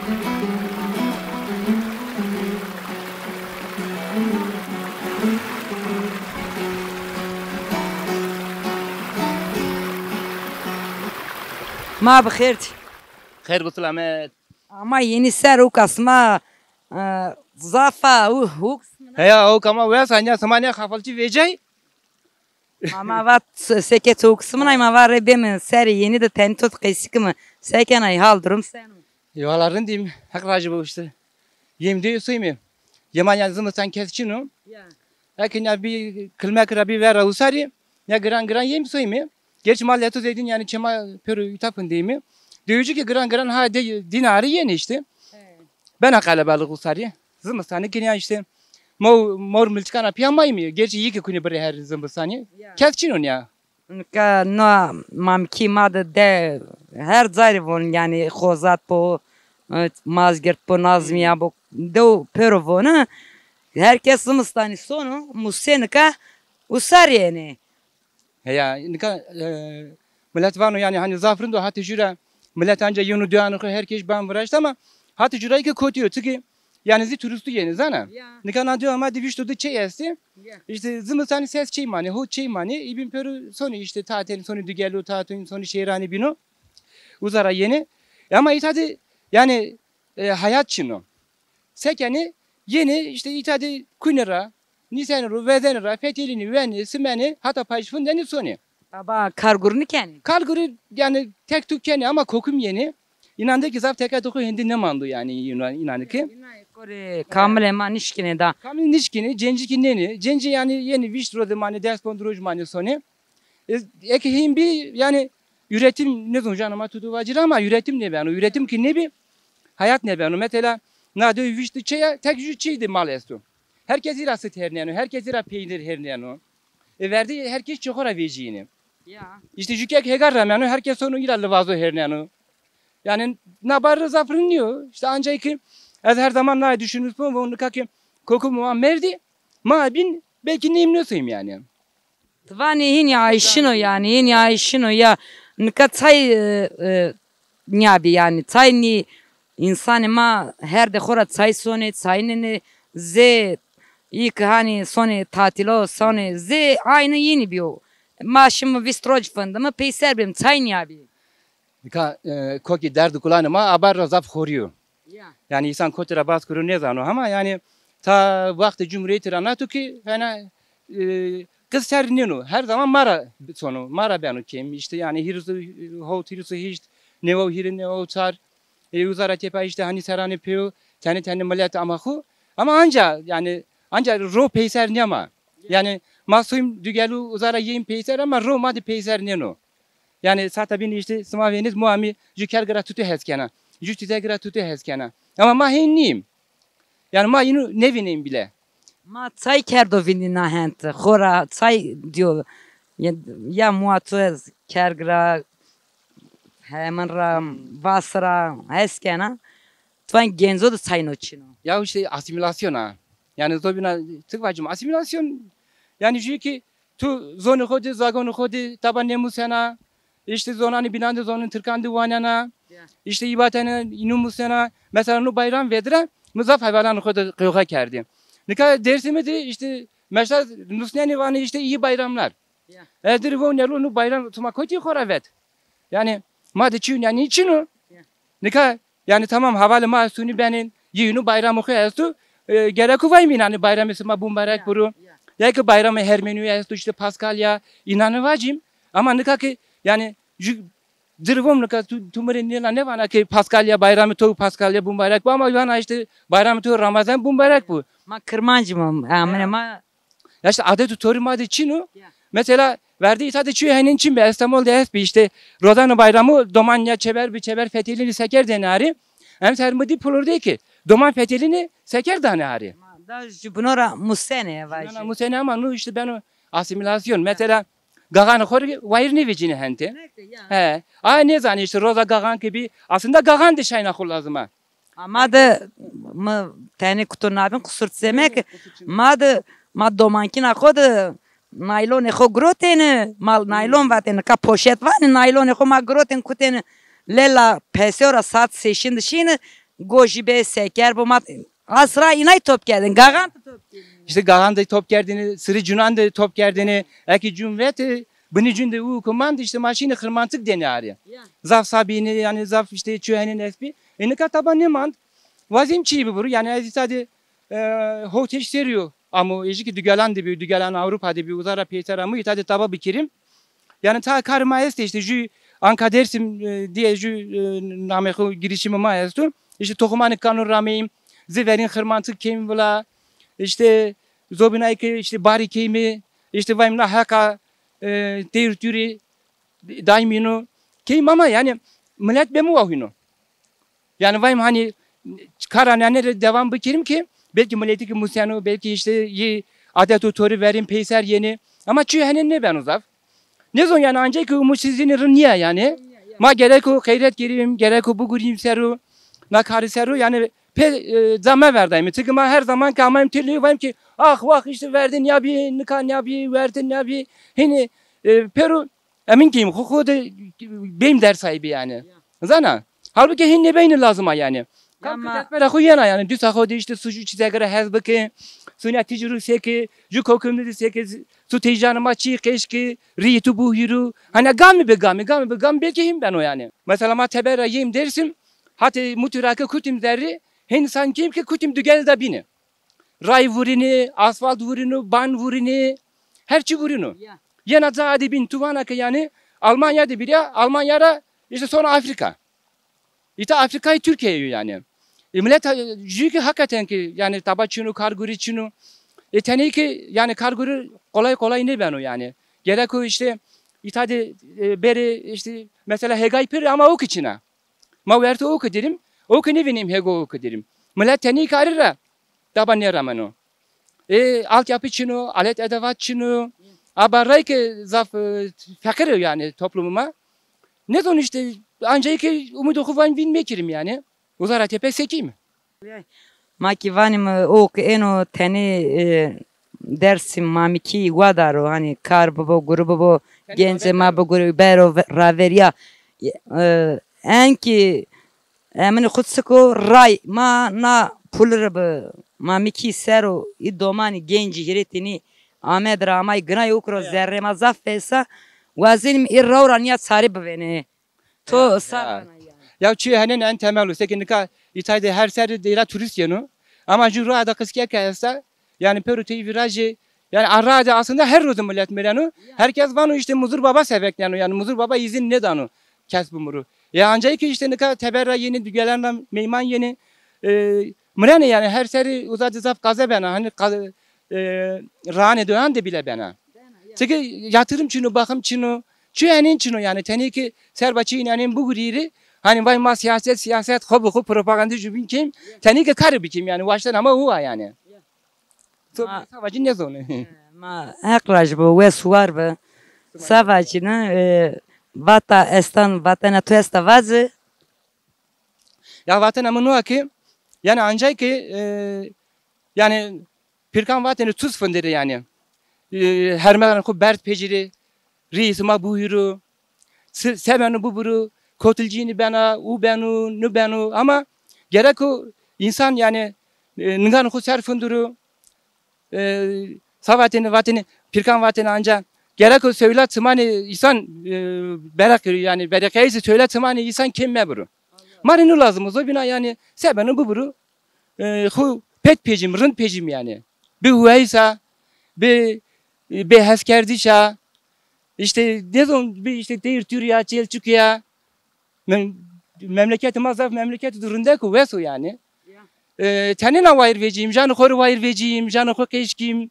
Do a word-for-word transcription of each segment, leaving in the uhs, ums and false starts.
Ma bi xêr çi. Xêr bi silamet. Ama yenî ser û kasma, e, zaf a, û huk. Heya, o kama wesa, nya sima ne xafalçî vecay. Ama vat se-, seke to kismina, ma va rê bêmi serê yenî de tenî to qeysî kimi. Se kenay, hal durum seno? E, valla rindîm, Heq rajî bo işte. Yêm de soyme. Yema ya zimistan kes çin o. Ya. Eke ya bir kilmek ra bir vera usarî, ya giran giran yêm soyme. Gerçi ma leto zedin yani çema pêro îta pindeyme. Dewicî ki giran giran ha de dîna arî yenî işte. He. Bena qelebalix usarî. Zimistanî ki ya işte. Mo-, mor milçikana piya mayme. Gerçi yî ki kunî birê her zimistanî. Ya. Kes çin o ya. Nika no mamkî ma de de her carî von, yanî Xozat bo, e, Mazgirt bo, Nazmîya bo, dew pêro voni. Her kes zimistanî sono, musê nika usarî yenê. Heya, nika, e, milet vano yanî hani zaf rind o, hatî jû ra milet anca yeno dewanê xo her kes ban viraşt ama hatî jû ra ki kotî yo, çiki yanî zî turîstû yenî zana. Ya. Nika na dewa ma de vîşto di çey estî. Ya. Îşte zimistanî ses çey manê, ho çey manê. Îbîn pêro sonî îşte tatilî, sonî dugelo tatilî, sonî şehranî bîno. Uza ra yenî. E, ama îta de yanî, e, hayat çin o. Se kenî, yenî îşte îta de kunî ra, nîsenî ro, vezenî ra, fetelînî, wenî, simenî, hata payîz findenî sonî. Baba, kar gurî nîkenî? Kar gurî yanî tek tuk kenî ama kokim yenî. Înanê ki zaf teke de xo hindî nêmando yanî, înan-, înanê ki. Îna korê kamilê ma nişkînê da. Kamil nişkînê, cencî ki nênî. Cencî yanî yenî vîşt roj manê, des pond roj manê sonê. E, eke hîn bî yanî üretim nêzon jana ma tu tu vacî ra ama üretim nêbeno. Üretim ki nêbî, hayat nêbeno. Mesela na dew vîşt çey a, tek jû çey de mal esto. Her kes îra sit herneno, her kes îra peynir herneno. E, verdî her kes çê xo ra vecîyêne. Ya. Îşte jû kek hegar remeno, her kes sono îra livazo herneno. Yanî na bar ra zaf rind nîyo. Îşte ancak ki ez her zaman na düşünüp von, nika ki kokim ma merdî, ma bîn belkî nêm nêsoyim yanî. Ti vanî hînî ayşin o yanî, hînî ayşin o ya. Nika çay, e, e, nîyabî yanî, çay nî însanê ma her de xo ra çay sonê, çay nênê, zê, î ki hanî sonê tatîlo, sonê zê aynî yenî bîyo. Ma şimi vîst roj findimi, peyser bîm, çay nîyabî. Nika, e, kokî derd û kulanê ma abar ra zaf xorî yo. Ya. Yanî însan kotî ra bas kuro nêzano ama yanî ta wextê Cumhurîyetî ra nato ki hena, e, qiz ser nêno. Her zaman ma ra sono, ma ra beno kêm. Îşte yanî hîris û hewt, hîris û heşt, newe û hîrê, newe û çar. E, uza ra tepa îşte hanî seranê pêro, tenê tenê milet ama xo. Ama anca yanî anca ro peyser nêma. Yanî ma soyim dugelo uza ra yeyim peyser ama ro ma de peyser nêno. Yanî sata bîn îşte sima vênîz, muamî jû kergi ra tutu hes kena. Jû tîzegi ra tutu hes kena. Ama ma hên nîyim. Yanî ma înu nêvîneyim bîle. Ma çay kerdo vîndî na hente. Xora çay dîyo. Ya, ya mua to ez kergi ra, hemin ra, vas ra hes kena. Tuan genco de çay no çin o. Ya îşte asîmîlasyon a. Yanî zobîna tik vacim asîmîlasyon. Yanî jû ki tu zonê xo de, zagonê xo de taba nêmusena, îşte zonanê bînan de, zonanê tirkan de wanena, ya, îşte îbatene înu musena. Mesela nu bayram vedire, mi zaf hevalanê xo de qewxe kerdî. Nika Dêrsimî de îşte meşta nusnenê vanê îşte iyi bayramlar. Ya. Ez dirî von nelo nu bayram tuma kotî xo ra vet. Yanî ma de çîyo yanî çin o. Ya. Nika yanî tamam hevalê ma estunî benên, yînu bayramê xo esto. E, gereku vayîm înanî bayramê sima bumbarek buro. Ya, ya. Ya ki bayramê Hermenîyo esto, îşte Paskalya, înanî vacîm. Ama nika ki yanî jû dirî vom nika tu, tu mi rê nêna nêvana ki Paskalya, bayramê to Paskalya bumbarek bo ama vana îşte bayramê to Ramazan bumbarek bo. Ma kirmancî ma, amine ma Ya îşte adet û torî ma de çin o. Ya. Mesela verdî îta de çîyo henên çin bi, Estemol de est bi îşte. Rozanê bayramî doman ya çever bi çever fetelînî seker dêne arî. Emser mi dî Pulurdê ki doman fetelînî seker danê arî. Ma da jubino ra musene vajî. Jubino ra musene ama nu îşte beno asîmîlasyon. Mesela gaxanê xo rê wayîr nêvecînê hente. Neke, ya. He. Aye nêzanê îşte roza gaxan ki bî. Aslında gaxan de şayna xo lazim a. Ama de mi tenê kuto nabîn, qusur çi zeme ki, ma de, ma domankîna xo de naylonê xo girotêne, ma naylon vatêne, ka poşet vanê, naylonê xo ma girotêne, kutêne lela peseyo ra, saet sêşin de şîne, Gojî be, seker bo, ma asra inay top kerdin. Gaxan de top kerdin. İşte gaxan de top kerdini, sirî cunan de top kerdini. Eki cun vete, bini cun de u kumand, işte ma şîni xirmantik deni arî. Ya. Zaf sabîni, yani zaf işte çü henên espî. E, nika taba nêmand. Wazim çî biburu, yani ez îta de, e, ho teş serî yo. Amo ejî ki dugelan de bî, dugelan Avrupa de bî, uza ra peyser amo, îta de taba bikirîm. Yani ta kar ma estê, işte jü Anka Dersim, e, diye jü, e, namê xo girişimi ma esto. İşte toxumanî kano rameyim, zî verîn xirmantik keyim vila, işte zobînay ki işte barî keyimi, işte vayim na heqa, e, teyr türü daimîno. Keyim ama yani millet be mi wahîno. Yani vayim hani kara nane re devam bikirîm ki belki milletî ki museno, belki işte yi adet û torî verîn peyser yenî. Ama çi hene nêbeno zaf. Nêzon yani ancak ki umutsizliğini rı niye yani. Ma gereko xeyret girîm, gereko bugurîm sero. Na karî sero yani pe, e, came verdayım. Çünkü ma her zaman ki amayım têlî vayim ki ah vah işte verdin ya bir, nika ya bir, verdin ya bir. Hini, e, pero emin keyim xo, xo de beyim der sahibi yani. Ya. Zana. Halbuki hin nêbeyni lazima yani. Ya kam ki ma destbera xo yena yani. Düsa xo de işte sucu çizegere hez biki. Suna tecrübe seki. Ju kokümlü de seki. Su teyjanı ma çi qeşki. Riyi tu bu hiru. Hani gami be gami, gami be gami belki hin beno yani. Mesela ma tebera yeyim dersim. Hati mutirake kutim zerri. Hin san kim ki kutim dügel da bini. Ray vurînî, asfalt vurînû, ban vurînî, her çî vurînû. Ya. Yena ca adî bîn tu vana ke yanî Almanya de bîrî ya, Almanya ra işte sonra Afrika. Îta Afrikayî Türkiye'ye yo yanî. E, millet ha-, jü ki hakikaten ki yanî taba çin o, kargurî çin o. E, tenê ki yanî kargurî kolay kolay nêbeno yanî. Gerek o işte îta de, e, berê işte mesela hegay pir ama o ki çin a. Ma werte o ki dirîm, o ki nêvînîm hego o ki dirîm. Millet tenî karî ra daba nêrameno. E, altyapı çin o, alet edevat çin o. Aba ray ki zaf, e, feqîr o yanî toplumuma. Nêzon işte, ancak ki umudê xo van vîn mekirîm yanî. Uza ra tepe sekîm. Ma ki vanîm, e, o ki êno tenê, e, Dersim Mamikî wadaro, hanî kar bibo, gurî bibo, gencê ma bi gurî bero ve-, raveriya. E, en ki emin xu çik o ray ma na pulî ri bi Mamikî ser o, î domanî gencî hîrêtînî Amed ra amay ginay ukro zerrê ma zaf fesa, wazenîm î raw ra nîya çarî bivênê. To sağ ol. Ya çi henen en temel o. Seke nika îtay de her serrî de îra turîst yeno. Ama jü roa de qisîya ke esta. Yanî pero tey vîrajê. Yanî ara de aslında her roz millet mireno. Herkes vano işte Muzur Baba sevekneno. Yanî Muzur Baba îzin nêdano kes bimiro. Ya ancak ki işte nika teber ra yenî, dugelan ra meyman yenî. E, mirenê yanî her serrî uza de zaf qaze bena. Hani qaze, e, rahanê doyan de bile bena. Çünkü yatırım çin o, bakım çin o. Çi enîn çin o yanî. Tenê ki serba çi enîn bigurîrî. Hani vay ma siyaset, siyaset, xo bi xo propaganda jubîn kêm. Tenê ki karî bikêm yanî. Waşten ama huwa yanî. To savacı ne zonu? Ma heq raj bo, wes war bi. Savacı ne, e, vata estan, vatena to esta vazi. Ya vatena mi noa ki, yanî ancak ki, e, yanî Pîrkan vatêne tuz findirî yanî. E, hermeran xo berd pecirî, rîyê sima buhîro, se-, se beno bibiro, kotilcînî bena, u beno, nu beno. Ama gerek o însan yanî, e, ningan xo ser findiro, e, sa vatêne, vatêne, Pîrkan vatêne anca gerek o sewla çimanê însan, e, bereqî yanî bereqeyî se sewla çimanê însan kêm mebiro. Ma rê nu lazim o, zobîna yanî se beno bibiro. E, xo pet pecim, rind pecim yanî. Bi huweyîsa, bi, bi heskerdişa, işte, nêzon, bi işte teyr tûrî ya, çêl çukî ya. Mem-, memleketê ma zaf memleketê rindek o, wes o yanî. Ya. E, tenêna wayir vecîyîm, janê xo rê wayir vecîyîm, janê xo qeşkîm.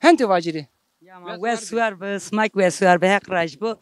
Hentê vacîrî. Ya ma wes war bi, sima kî wes war bi, heq raj bo.